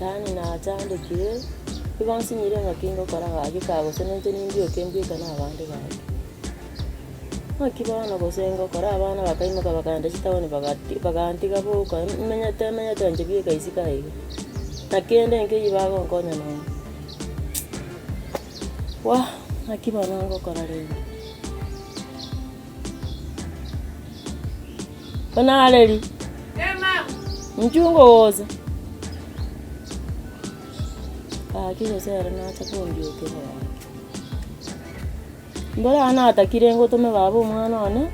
Yaani nachandekire, igo nsinyire ng'aki ngokora gaki ka gose ninche nimbioke mbiekane abande gaki. Ng'aki bono gose ngokora abana bakaimoka bakaenda chitaoni bagati bagantiga boka menyete menyete inche bieka isiko aiga. Na kende nkeiyo bagonkonya nonye. Wah! Ng'aki bono ngokora rende. Onareri, inchuo ngogosa. Gaki gose ere nacha kondiokera gaki. Mbora aye natakire ngotome baba omwana one,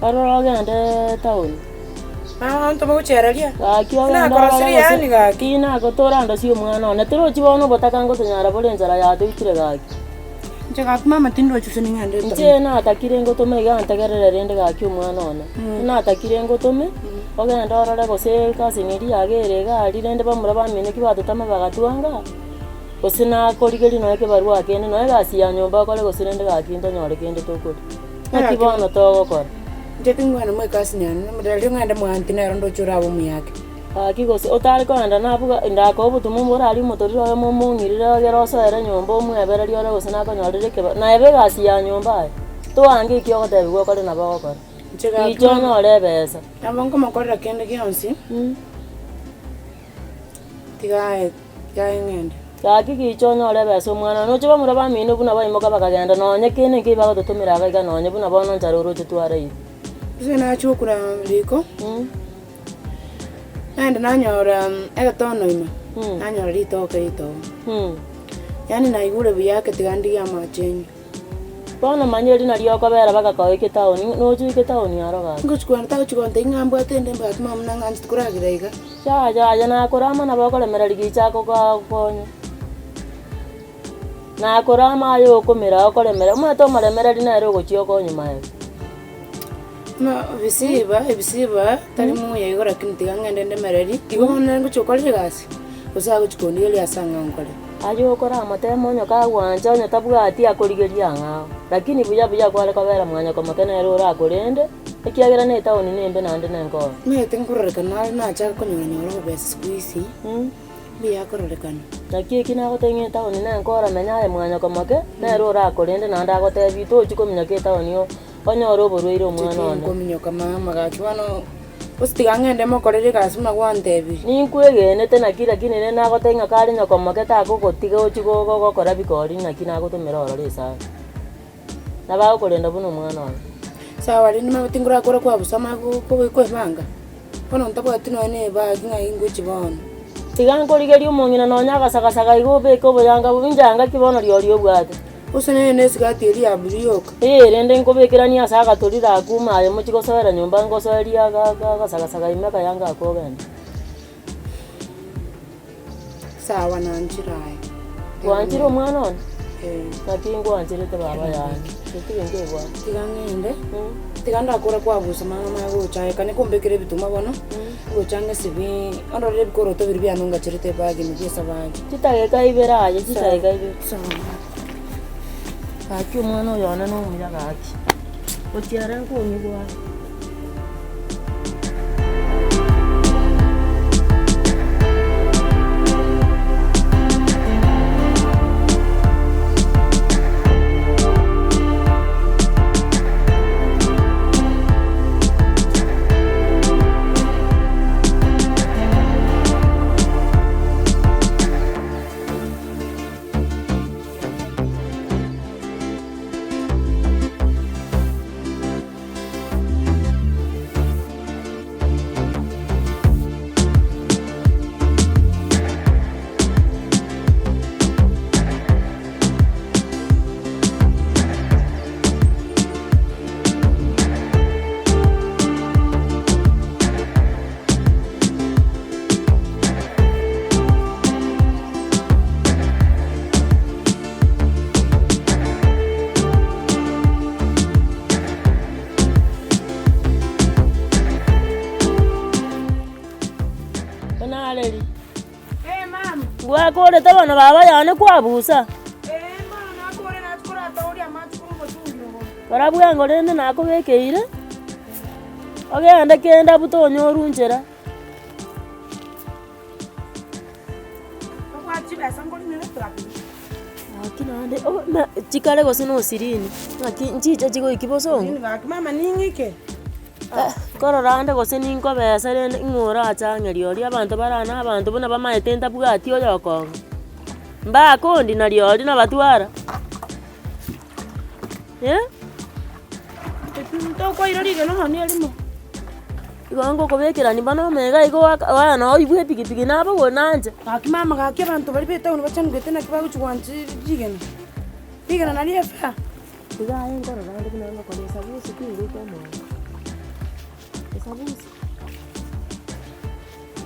orore ogende etaoni. Mama ontome gochia Gaki ogende orore Nakorosirie gose yaani gaki. ki nagotorandosie omwana one, torochi bono obotaka ngotonyara bore enchara yatoitire gaki. Inche gaki mama tindochi gose ning'ende etaoni. Inche natakire ngotome iga ntegerere rende gaki omwana one, natakire ngotome, ogende orore gose ekaseni eria yago ere iga aria rende bamura bamino ki batotama bagatwanga, gose nakorigeria nonye ekebarua kende nonye egasi ya nyomba okore gose rende gaki ntonyore kende tokoria. Naki bono togokora? Inche tingwena mo ekasi yane, rirorio ng'ende mwa aunty nere ndoche orabe omuyake. Gaki gose otare kogenda nabwo ga ndakoe obotumo mbore aria omotoriro oyomo omong'irire egere osoere nyomba omwebererie ore gose nakonyorere ekeba naye ebe egasi ya nyomba aye, toange eki ogotebiwa okore nabo ogokora. Inche gaki Richa onyore ebesa. Nabo nkomokorera kende gionsi. Tiga aye, tiga aye ng'ende. Gaki gicha onyore ebesa omwana one, oche bamura bamino buna baimoka bakagenda nonye kende nkeiyo bagototomera iga iga nonye buna bono nchara oroche twaraire. Gose nachia gokura riko, naende nanyora egetono ime, nanyora ritoke ritogo. Yaani naigure buya ake tiga ndigie amache nywe. Bono manya eri nario okobera bagakoa etaoni, noche oike etaoni aro gaki. Ngochi kogenda tagochi gontebia ng'a mbwate ende mbe gaki mama buna ng'anchete koragera iga. Yaya aye nakorama nabo okoremereria gicha agogokonya. Nakorama aye okomera okoremera, omanyete omoremereri nere ogochia okonya maega. Buna ebisiba, ebisiba tari muya igo lakini tiga ng'ende ndemereri, igo bono nere ngochia gokora egasi, gose agochia kondigeria ase ang'ao nkore. Aye okore amatemo onye kagwancha onye tabwati akorigeria ang'ao, lakini buya buya kware kobera mwanyakomoke nere orakorende, ekiagera na etaoni nembe naende nenkoro. Omanyete nkororekana are nachaka konyora nyora obobesa siku hizi, mbuya akororekana. Naki eki nagotebia ng'a etaoni nenkoro menya aye mwanyakomoke, nere orakorende naende agotebie tochi kominyoka etaoni oo. Onyore oborwaire omwana one. Tinkominyoka mama gaki bono gose tiga ng'ende mokorere egasi buna gwantebirie. Ninkwegenete naki lakini rende nagotebia ng'a kare nyoko moke takogotiga ochie gokora bikori naki nagotomera ororo esani. Nabo agokorenda buna omwana oye. Sawa rende mama tinkorakora kwabusa mama koebanga, bono ntabwati nonya na ebag ng'ai ngochia bono. Tiga nkorigerie omong'ina nonya agasagasaga iga obeke oboyanga bobe inche anga ki bono rirorio obwate. Gose nere nesigati eria ya blue yoka. Ee, rende nkobekeranie ase agatoriro akwo ime aye mochie gosoera nyomba ngosoerie agasagasaga ime akayanga akwo ogende. Sawa nanchire aye. Gwanchire omwana one? Ee. Naki ngwancherete baba yane, getiga nkegwancha. Tiga ng'ende, tiga ndakora kwabusa mang'ana maya gocha aye kanya kombekera ebituma bono, ngocha ng'esibi ondorere ebikoroto biria biane ongacherete ebag ime bia esabari. Chidageka ibere aye, chidageka ibere. Sawa. Gaki omwana oyo one nomuya gaki, gochia ere nkonyigwa are. Onareri. Gwakorete bono baba yane kwabusa. Barabwo engo rende nakobekeire, ogende kende abwo tonyorwa nchera. Chibesa nkorimera trapiki. Gaki naende oh na chikare gose na osirini, ng'aki nchiche chigoiki bosongo? Lakini gaki mama ning'ike. Nkorora ande gose ninkobesa rende ng'o orache ang'erie oria abanto bare aa na abanto buna bamaete ntabwati oyokong'a. Mbakondi nario oria nabatwara eh. Tokwaira rigena nonya erimo. Igo ngokobekerani bono omega igo waka bono oigwe epikipiki nabogwe nanche. Gaki mama gaki abanto baria b'etown bachanugete naki bagochi gwancha rigena. Rigena nario efare. Iga aye nkorora ande buna ngokora esabusi tingoika omoyo, esabusi.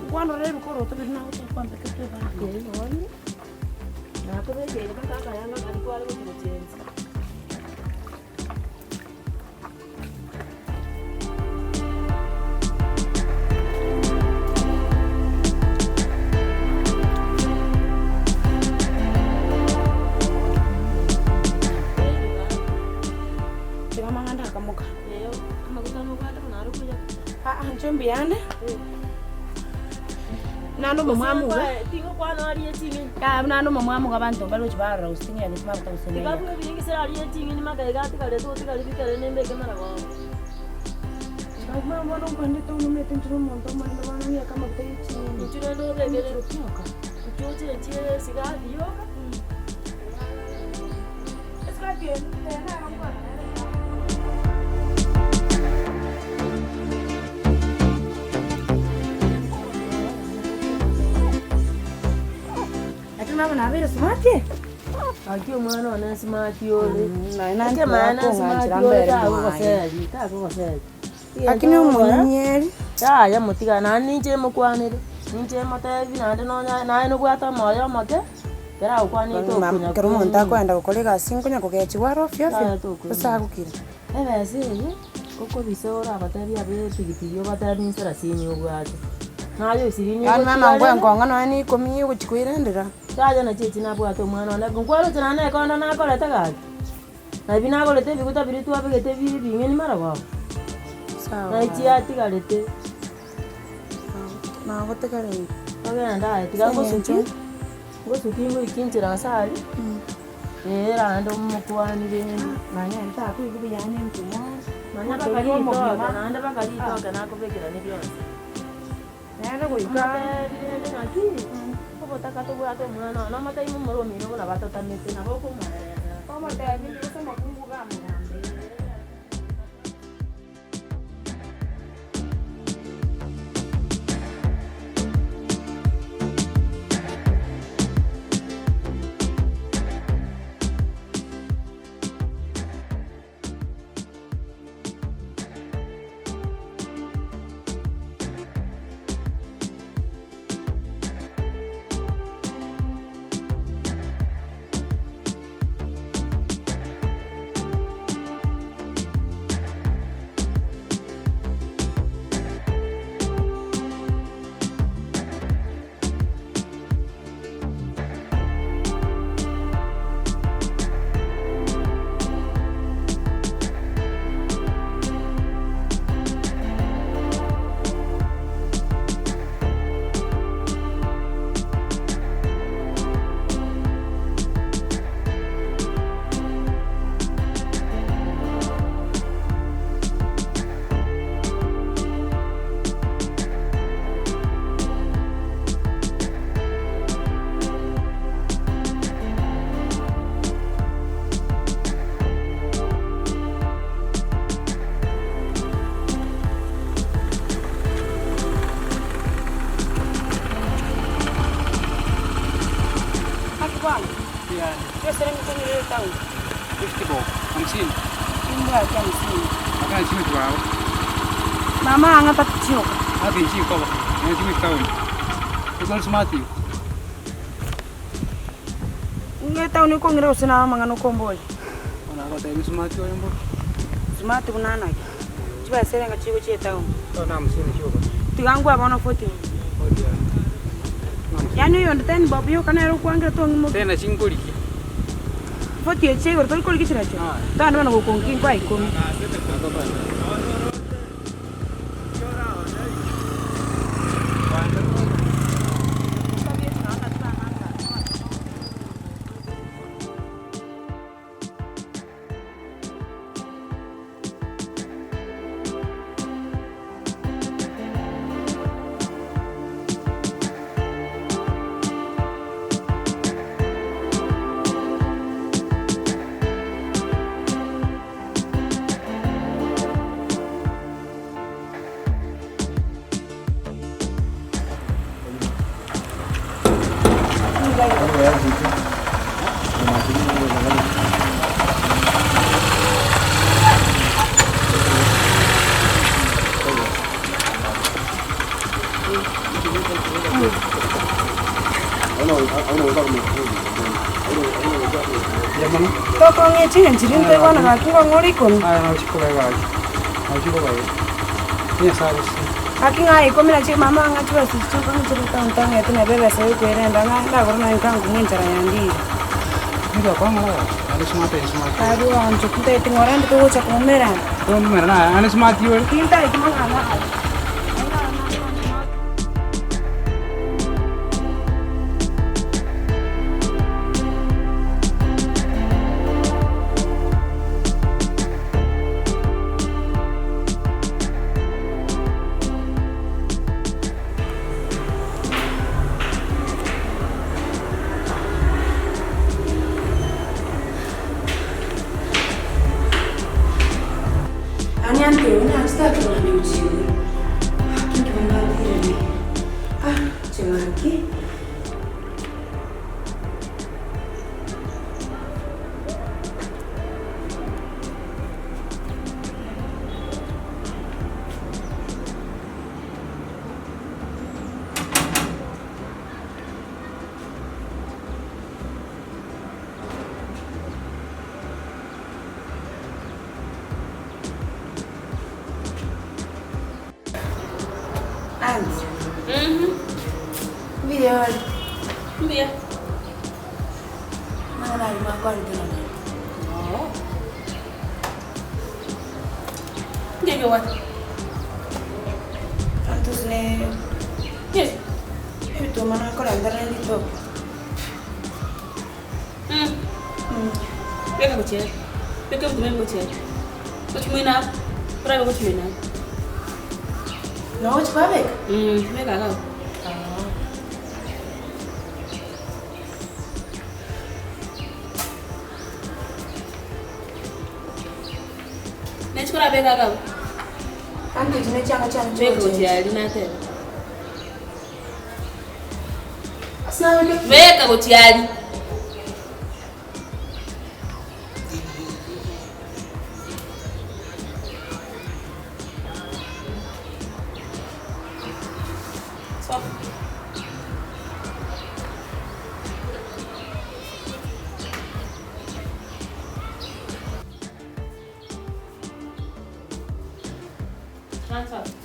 Nkwanora ebikoroto biria nagocha kwambekete ebagi. Eeh nonye, nakobekeire mpaka akayanga karia kware gochi gochensi. Tiga amang'ana akamoka. Aa inche mbuyande, naende omomwamu iga, yaya naende omomwamu iga abanto mbare gochia barora gose ting'enyeti mabuta gose neyaka. Mama bono nkoendete onomete inche na omonto omonene bono ng'iyeke amaguta ye ching'eni. Esikati eye nero nkwana nere. Lakini mama nabeire smart eh. Gaki omwana one smart ore. Naye nantire Ekemanyererio akong'anchera smart ore mbere tagogoseri, mwaye. tagogoseri. Lakini omonyeri. Yaya motiga naende ninche mokwanere, ninche motebi naende nonya naye nobwate omoyo omoke, ekero agokwanire tokonya Ekero omonto akoenda gokora egasi nkonya kogechigwa are ofio ofio, gose agokire. Ebesa eye, okobisa orabatebi abe epigipigi obatebi nsarasini obwate, naye osirini Yaani mama ogotigarere. ngoe nkong'a nonya na ikomi ogochia koirendera. Yaya nachi echi nabwate omwana one, nkwaroche naende ekonda nakorete gaki. Nabi nagorete ebiguta biria twabegete bire ebing'eni marogoba, Sawa. na echiatigarete. Nagotegereire. Togende aye tiga Ase ngosuki, eng'encho. ngosuki ngoiki nchera ase aria, ee naende omokwanie rende. Nonye ntakoigwa buya nintwe mwana. Nonya mpaka ritoke, naende mpaka ritoke nakobekerania bionsi. Nere goika. Omotebi rende ng'aki, obotaka tobwate omwana one, omotebi momura omino buna batotamete, nabo okomoeresa. Omotebi gose omokungu bamogambeire. Naki bono? Chibesa ngokonyora etown. Timbwati hamsini. Mama ang'a tatu chioka. Ng'a etown okong'ira gose naye amang'ana okomboria? Smart buna naki? Chibesa erenga chigochia etown? Tiga nkwe bono forty. Yaani oyonde ten bob yoka nere okwangera tong'imokia. Forty echi chia igoro tori korigia chirachio? Togende bono gokonki nkwae ikomi. Tokong'ea ching'encho chiria ntoigwana gaki ngong'ore ikomi. Gaki ng'a ikomi nachi mama ng'a chibesa echi chiokong'a chire town tang'ete neba ebesa yokoerenda ng'a ndagore nonye nkangu enchara yandire. Arua inche tintageti ng'ora ande togocha koumerana. Tintageti mang'ana ayio. Yaani anto nachete akang'anya gochia igoro. Gaki inki bono natirire? Ah, inche gaki. Aunty, mbuya ore? Mbuya. Amang'ana aria mwakwanete na mama. Oo. Nki obwate? Aunty ase ne ebituma nakorentera ritoke. Beka gochia ere, beka ebituma ebi gochia ere, gochimena abwo, orabe gochimena abwo. Noo ogochi kwabeka? Beka iga abwo. Nechi korabeke iga abwo. Aunty echi nechianga chiane Beka chigochia gochia aria nateba. Ase nabeke. Beka gochia aria. Soa. Transfer.